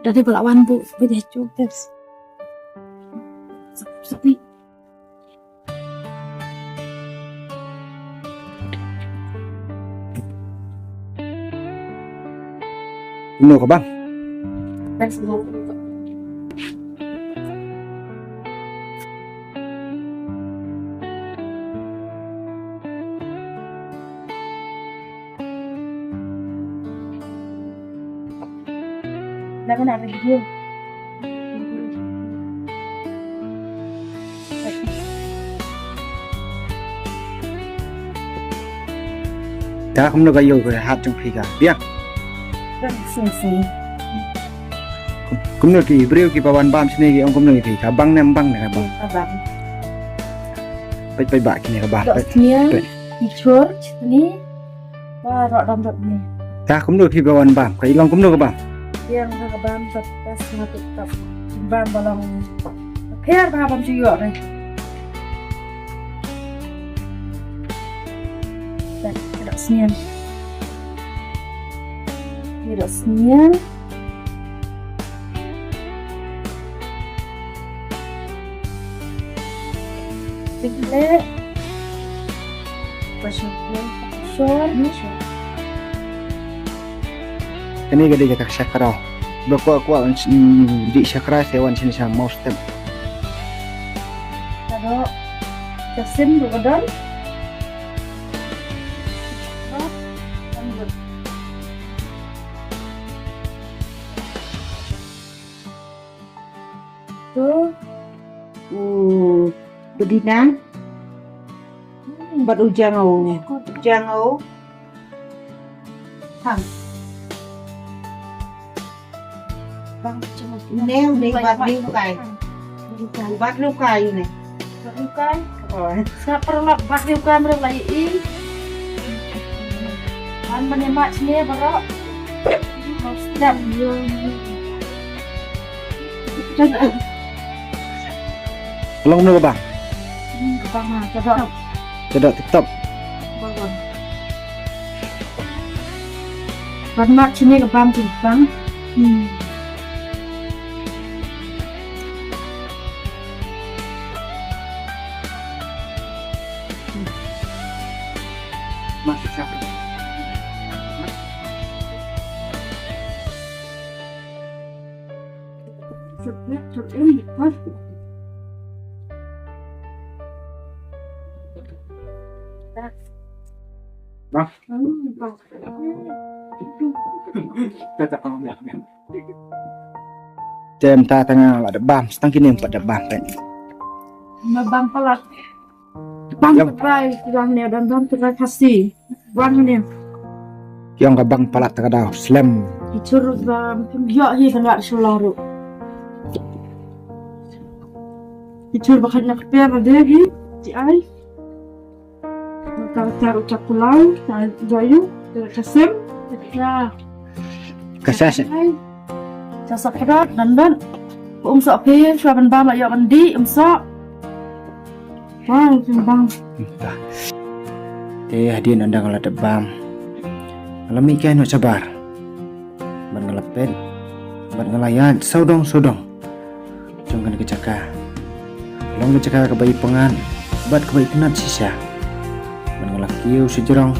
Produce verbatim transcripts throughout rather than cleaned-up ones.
Tadi ba la wan bu, ba dei ju tes. Kumno ka bang? Te kumno ka ïew ka hat jong phi ka biang? Biang sing sing. Kumno ki briew kiba wan bam shane ki ong kumno ki phi, ka bang ne em bang ne ka bang? Ka bang. Peit peit ba kine ka bang. Dok sniang, peit. Ki church ni. Ba rok dam dok ni. Te kumno phi ba wan bam? Ka i long kumno ka bam? Biang ka bam, tap tas na tup tap. Bam ba long. Pher ba bam shu ïoh ni. Ka dok sniang. Ka dok sniang. Tik le. Pasal pasal. Kane ka dei ka shakra. Ba kwah kwah wan sn-, dih shakra sa wan shane sha Mawstep. Ka dok. Ka sim ruh ka don. Tu u Bedina bad u Jango. Jango. Hang. Bang, cuma ne u dei bat liukai. Bat liukai ne. Bat liukai. Oh. Sa paralok bat liukai mrem lai i. An bane mat sini baroh. Sedap. Long menu bang. Hmm, bang ha, sedap. Sedap tetap. Bang. Ban mat sini ka bam sini bang. Hmm. Mat sini. Bang. Tem ta tanga la da bam, stang kini pat da bam pen. Ma bam palat. Bam trai, bam ne, bam bam trai Khasi. Bam ne. Yang ka bang palat ta ka daw, slem. Ki chur bam, kem yo hi kan wat shulang ru. Ki chur ba khat na kper de hi, ti ai. Ka tar u chak pulau, ta joyu, ta kasem, ta kasem. Sa sa pdot, dan dan. Um sok phi, shuwa ban bam la ïoh ban dih, um sok. Bam, bam. Te hadien ynda nga la dep bam, nga la mih kai noh shabar. Bad nga la peit, bad nga la ïaid sawdong sawdong jong kane ka jaka. Long ka jaka kaba i pyngngad bad kaba i tynnat shisha. Bad nga la kiew sha jrong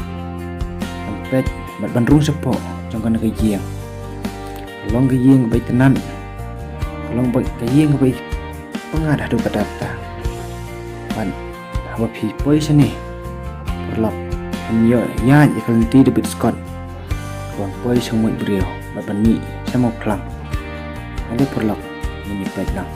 ban peit bad ban rung shapoh jong kane ka ïing. Long ka ïing kaba i tynnat, long ba ka ïing kaba i pyngngad haduh katta katta. Bad haba phi poi shane, paralok, phin ïoh ïaid ïa ka lynti da bit skot ban poi sha Nongmihbriew bad ban mih sha Mawphlang. Ade paralok, ngin ïa peit lang.